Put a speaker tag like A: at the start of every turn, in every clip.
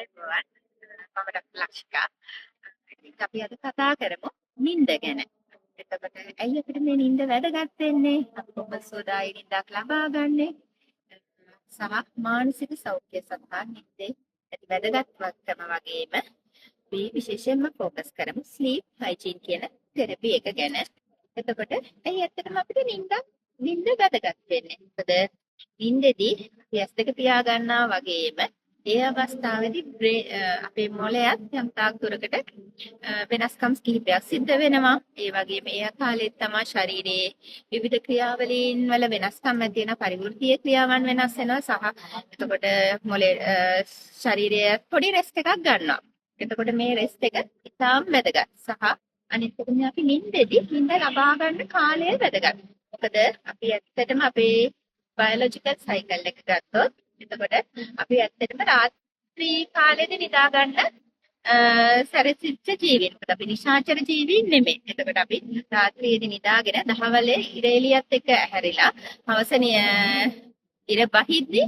A: ආයුබෝවන්. මම ඩොක්ටර් ලක්ෂිකා. ඉතින් අපි අද කතා කරමු නින්ද ගැන. එතකොට ඇයි අපිට මේ නින්ද වැදගත් වෙන්නේ? අපි කොහොමද සුවදායී නින්දක් ලබා ගන්නෙ? සහ මානසික සෞඛ්‍ය සඳහා නින්දේ ඇති වැදගත්කම වගේම අපි විශේෂයෙන්ම ෆෝකස් කරමු ස්ලීප් හයිජීන් කියන තෙරපි එක ගැන. එතකොට ඇයි ඇත්තටම අපිට නින්ද වැදගත් වෙන්නේ? මොකද නින්දෙදී අපි ඇස් දෙක පියා ගන්නා වගේම ඒ අවස්ථාවේදී අපේ මොළයත් යම් තාක් දුරකට වෙනස්කම් කිහිපයක් සිද්ධ වෙනවා. ඒ වගේම ඒ කාලෙත් තමයි ශරීරයේ විවිධ ක්‍රියාවලීන් වල වෙනස්කම් ඇති වෙන පරිවෘත්තීය ක්‍රියාවන් වෙනස් වෙනවා සහ එතකොට මොළේ ශරීරය පොඩි රෙස්ට් එකක් ගන්නවා. එතකොට මේ රෙස්ට් එක ඉතාම වැදගත්. සහ අනිත් එක මේ අපි නින්දෙදි නින්ද ලබා ගන්න කාලය වැදගත්. මොකද අපි ඇත්තටම අපේ බයොලොජිකල් සයිකල් එක ගත්තොත් එතකොට අපි ඇත්තටම රාත්‍රී කාලේදී නිදා ගන්න සැරසිච්ච ජීවීන්. මොකද අපි නිශාචර ජීවීන් නෙමෙයි. එතකොට අපි රාත්‍රියේදී නිදාගෙන දහවලේ ඉර එළියත් එක්ක ඇහැරිලා හවස ඉර බහිද්දී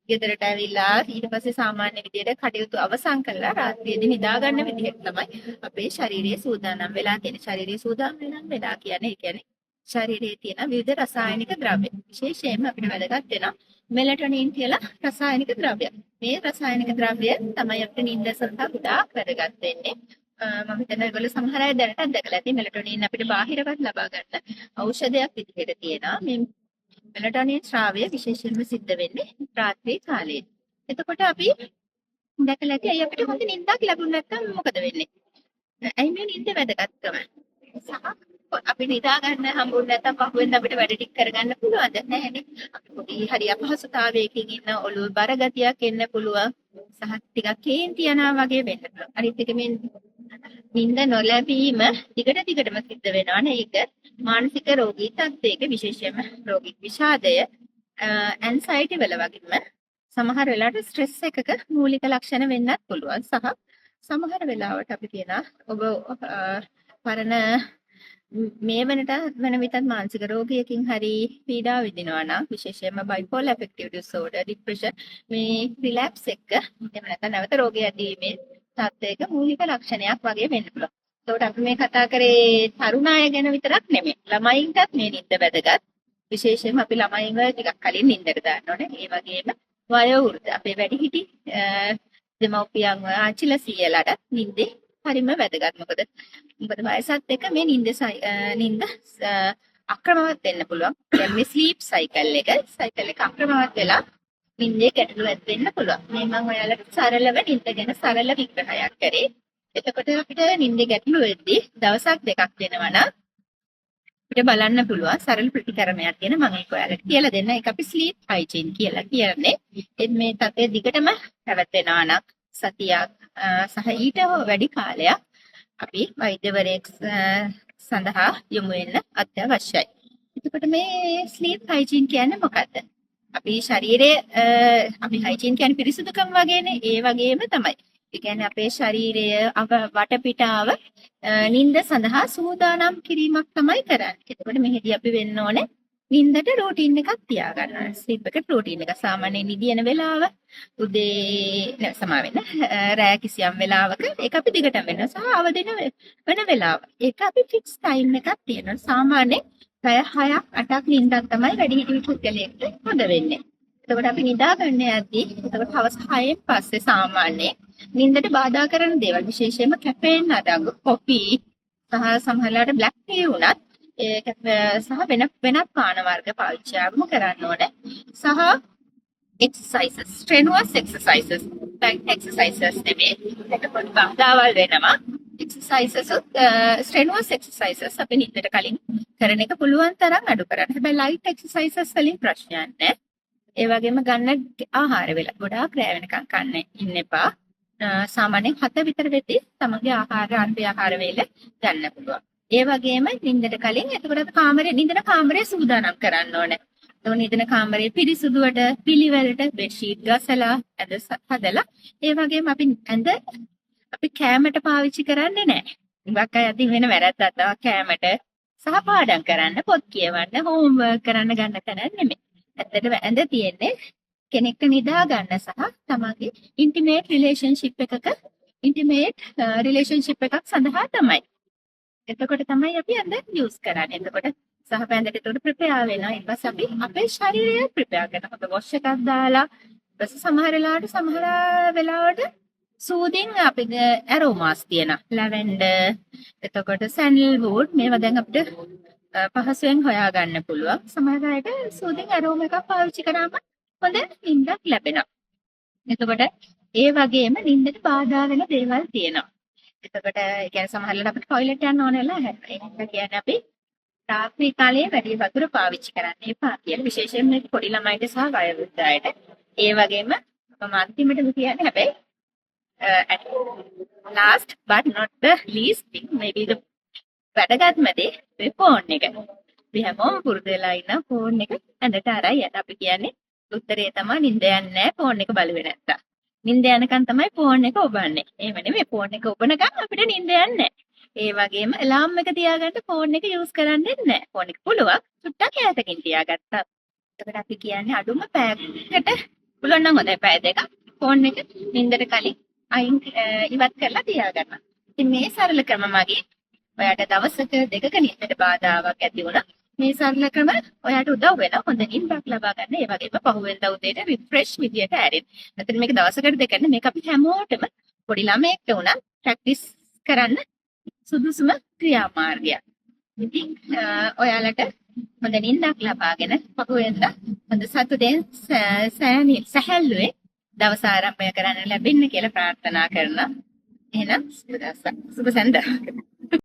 A: ගෙදරට ඇවිල්ලා ඊට පස්සේ සාමාන්‍ය විදියට කටයුතු අවසන් කරලා රාත්‍රියේදී නිදා ගන්න විදිහට තමයි අපේ ශරීරය සූදානම් වෙලා තියෙන්නේ. ශරීරය සූදානම් වෙලා කියන්නේ ඒ කියන්නේ ශරීරයේ තියෙන විවිධ රසායනික ද්‍රව්‍ය. විශේෂයෙන්ම අපිට වැදගත් වෙනවා මෙලටොනින් කියලා රසායනික ද්‍රව්‍ය. මේ රසායනික ද්‍රව්‍ය තමයි අපිට නිින්ද සඳහා ගොඩාක් වැදගත් වෙන්නේ. මම හිතනවා ඒගොල්ලෝ සමහර අය දැනටත් දැකලා ඇති මෙලටොනින් අපිට බාහිරවත් ලබා ගන්න ඖෂධයක් විදිහට තියෙනවා. මේ මෙලටොනින් ශ්‍රාවය විශේෂයෙන්ම සිද්ධ වෙන්නේ රාත්‍රී කාලයේ. එතකොට අපි දැකලා ඇති ඇයි අපිට හොඳ නිින්දක් ලැබුණ නැත්නම් මොකද වෙන්නේ? ඇයි මේ නිින්ද වැදගත්කම? සහ අපි නිදා ගන්න හම්බුනේ නැත්නම් පහුවෙන්ද අපිට වැඩ ටික කරගන්න පුළුවන්ද? නැහැනේ. අපි පොඩි හරි අපහසුතාවයකින් ඉන්න, ඔළුව බර ගතියක් එන්න පුළුවන්. සහ ටිකක් කේන්ති යනවා වගේ වෙන්න පුළුවන්. අනිත් එක මේ නිින්ද නොලැබීම දිගට දිගටම සිද්ධ වෙනවනේ. ඒක මානසික රෝගී තත්ත්වයක, විශේෂයෙන්ම රෝගී විෂාදය, ඇන්සයිටි වල වගේම සමහර වෙලාවට ස්ට්‍රෙස් එකක මූලික ලක්ෂණ වෙන්නත් පුළුවන්. සහ සමහර වෙලාවට අපි කියනවා ඔබ පරණ මේ වෙනට වෙන විටත් මානසික රෝගයකින් හරි පීඩා විඳිනවා නම්, විශේෂයෙන්ම බයිපෝලර් ඇෆෙක්ටිව් ඩිසෝඩර්, ඩිප්‍රෙෂන්, මේ රිලැප්ස් එක එහෙම නැත්නම් නැවත රෝගය ඇතිවීමේ තත්ත්වයක මූලික ලක්ෂණයක් වගේ වෙන්න පුළුවන්. එතකොට අපි මේ කතා කරේ තරුණ අය ගැන විතරක් නෙමෙයි. ළමයින්ටත් මේ නිින්ද වැදගත්. විශේෂයෙන්ම අපි ළමයින්ව ටිකක් කලින් නිින්දට දාන්න ඕනේ. ඒ වගේම වයෝවෘද්ධ අපේ වැඩිහිටි දෙමව්පියන්ව, ආච්චිලා සීයලාට නිින්දේ හරිම වැදගත්. මොකද මොකද වයසත් එක්ක මේ නිින්ද අක්‍රමවත් වෙන්න පුළුවන්. දැන් මේ ස්ලීප් සයිකල් එක අක්‍රමවත් වෙලා නිින්දේ ගැටලු ඇති වෙන්න පුළුවන්. මේ මම ඔයාලට සරලව නිින්ද ගැන සරල විග්‍රහයක් කරේ. එතකොට අපිට නිින්දේ ගැටලු වෙද්දී දවසක් දෙකක් වෙනවා නම් අපිට බලන්න පුළුවන් සරල ප්‍රතිකරණයක් ගැන මම ඒක ඔයාලට කියලා දෙන්න. ඒක අපි ස්ලීප් හයිජීන් කියලා කියන්නේ. ඒත් මේ තත්ත්වය දිගටම පැවැත්වෙනවා නම් සතියක් සහ ඊට වැඩි කාලයක් අපි වෛද්‍යවරයෙක් සඳහා යොමු වෙන්න අත්‍යවශ්‍යයි. එතකොට මේ ස්ලීප් හයිජීන් කියන්නේ මොකද්ද? අපි ශරීරයේ අපි හයිජීන් කියන්නේ පිරිසිදුකම වගේනේ. ඒ වගේම තමයි. ඒ කියන්නේ අපේ ශරීරය වටපිටාව නිින්ද සඳහා සූදානම් කිරීමක් තමයි කරන්නේ. එතකොට මෙහෙදි අපි වෙන්න ඕනේ නිින්දට රූටීන් එකක් තියාගන්න ඕනේ. ස්ලීප් එකට රූටීන් එක. සාමාන්‍යයෙන් නිදියන වෙලාව උදේ නෑ, සමා වෙන්න, රෑ කිසියම් වෙලාවක ඒක අපි දිගටම වෙනවා සහ අවදි වෙන වෙලාව. ඒක අපි ෆික්ස් ටයිම් එකක් තියෙනවා. සාමාන්‍යයෙන් පැය 6ක් 8ක් නිින්දක් තමයි වැඩිහිටි පුද්ගලයෙක්ට හොඳ වෙන්නේ. එතකොට අපි නිදා ගන්න යද්දී එතකොට හවස 6න් පස්සේ සාමාන්‍යයෙන් නිින්දට බාධා කරන දේවල්, විශේෂයෙන්ම කැෆේන් අඩංගු කොෆි සහ සමහර වෙලාවට බ්ලැක් ටී වුණත් ඒක සහ වෙන වෙනත් පාන වර්ග පාවිච්චි කරන්න ඕනේ. සහ එක්සර්සයිසස්, ස්ට්‍රෙනුවස් එක්සර්සයිසස්, ලයිට් එක්සර්සයිසස් නෙමෙයි. ඒක පොඩි බාධාවල් වෙනවා. එක්සර්සයිසස් උත් ස්ට්‍රෙනුවස් එක්සර්සයිසස් අපි නිින්දට කලින් කරන එක පුළුවන් තරම් අඩු කරන්න. හැබැයි ලයිට් එක්සර්සයිසස් වලින් ප්‍රශ්නයක් නෑ. ඒ වගේම ගන්න ආහාර වේල ගොඩාක් රෑ වෙනකන් කන්න ඉන්න එපා. සාමාන්‍යයෙන් 7 විතර වෙද්දී තමන්ගේ ආහාර, රාත්‍රී ආහාර වේල ගන්න පුළුවන්. ඒ වගේම නිින්දට කලින් එතකොට අපි කාමරේ, නිදන කාමරේ සූදානම් කරන්න ඕනේ. එතකොට නිදන කාමරේ පිරිසුදුවට පිළිවෙලට බෙඩ්ෂීට් ගසලා ඇඳ හදලා, ඒ වගේම අපි ඇඳ අපි කෑමට පාවිච්චි කරන්නේ නැහැ. හුඟක් අය අතින් වෙන වැරැද්දක් තමයි කෑමට සහ පාඩම් කරන්න, පොත් කියවන්න, හෝම්වර්ක් කරන්න ගන්න තැන නෙමෙයි. ඇත්තටම ඇඳ තියෙන්නේ කෙනෙක්ට නිදා ගන්න සහ තමන්ගේ ඉන්ටිමේට් රිලේෂන්ෂිප් එකක ඉන්ටිමේට් රිලේෂන්ෂිප් එකක් සඳහා තමයි. එතකොට තමයි අපි ඇඳ යූස් කරන්නේ. එතකොට සහ ඇඳට එතකොට ප්‍රිපෙයාර් වෙනවා. ඊට පස්සේ අපි අපේ ශරීරය ප්‍රිපෙයාර් කරනවා. හොඳ වොෂ් එකක් දාලා, ඊට පස්සේ සමහර වෙලාවට සූදින් අපි ඇරෝමාස් තියෙනවා. ලැවෙන්ඩර්, එතකොට සැන්ඩල්වුඩ්, මේවා දැන් අපිට පහසුවෙන් හොයාගන්න පුළුවන්. සමහර අයට සූදින් ඇරෝමා එකක් පාවිච්චි කරාම හොඳ නින්දක් ලැබෙනවා. එතකොට ඒ වගේම නින්දට බාධා වෙන දේවල් තියෙනවා. එතකොට ඒ කියන්නේ සමහර වෙලාවට අපිට ටොයිලට් යන්න ඕන වෙලා හැරෙනවා. ඒ හින්දා කියන්නේ අපි රාත්‍රී කාලයේ වැඩි වතුර පාවිච්චි කරන්න එපා කියලා. විශේෂයෙන්ම මේක පොඩි ළමයිට සහ වයෝවෘද්ධ අයට. ඒ වගේම මම අන්තිමටම කියන්නේ, හැබැයි at last but not the least thing, maybe the වැදගත්ම දේ, මේ ෆෝන් එක. අපි හැමෝම පුරුදු වෙලා ඉන්න ෆෝන් එක ඇඳට අරන් යන. අපි කියන්නේ උත්තරේ තමයි නින්ද යන්නේ නැහැ ෆෝන් එක බලුවේ නැත්තම්. නින්ද යනකන් තමයි ෆෝන් එක ඔබන්නේ. එහෙම නෙමෙයි, ෆෝන් එක ඔබනකන් අපිට නින්ද යන්නේ නැහැ. ඒ වගේම ඇලාම් එක තියාගන්න ෆෝන් එක යූස් කරන්නේ නැහැ. ෆෝන් එක පුළුවන් චුට්ටක් ඈතකින් තියාගත්තා. එතකොට අපි කියන්නේ අඩුම පැයකට, පුළුවන් නම් හොඳයි පැය 2ක් ෆෝන් එක නින්දට කලින් අයින් ඉවත් කරලා තියාගන්න. ඉතින් මේ සරල ක්‍රම මගින් ඔයාට දවසක දෙකක නින්දට බාධාවක් ඇති වුණා, මේ සරල ක්‍රම ඔයාට උදව් වෙනවා හොඳ නින්දක් ලබා ගන්න. ඒ වගේම පහුවෙනිදා උදේට රිෆ්‍රෙෂ් විදියට ඇරෙන්න. නැත්නම් මේක දවසකට දෙකක් නෙමෙයි, මේක අපි හැමෝටම පොඩි ළමයෙක්ට වුණත් ප්‍රැක්ටිස් කරන්න සුදුසුම ක්‍රියාමාර්ගයක්. ඉතින් ඔයාලට හොඳ නින්දක් ලබාගෙන පහුවෙනිදා හොඳ සතුටෙන් සැහැල්ලුවෙන් දවස ආරම්භය කරන්න ලැබෙන්න කියලා ප්‍රාර්ථනා කරනවා. එහෙනම් සුබ දවසක්. සුබ සන්ධ්‍යාවක්.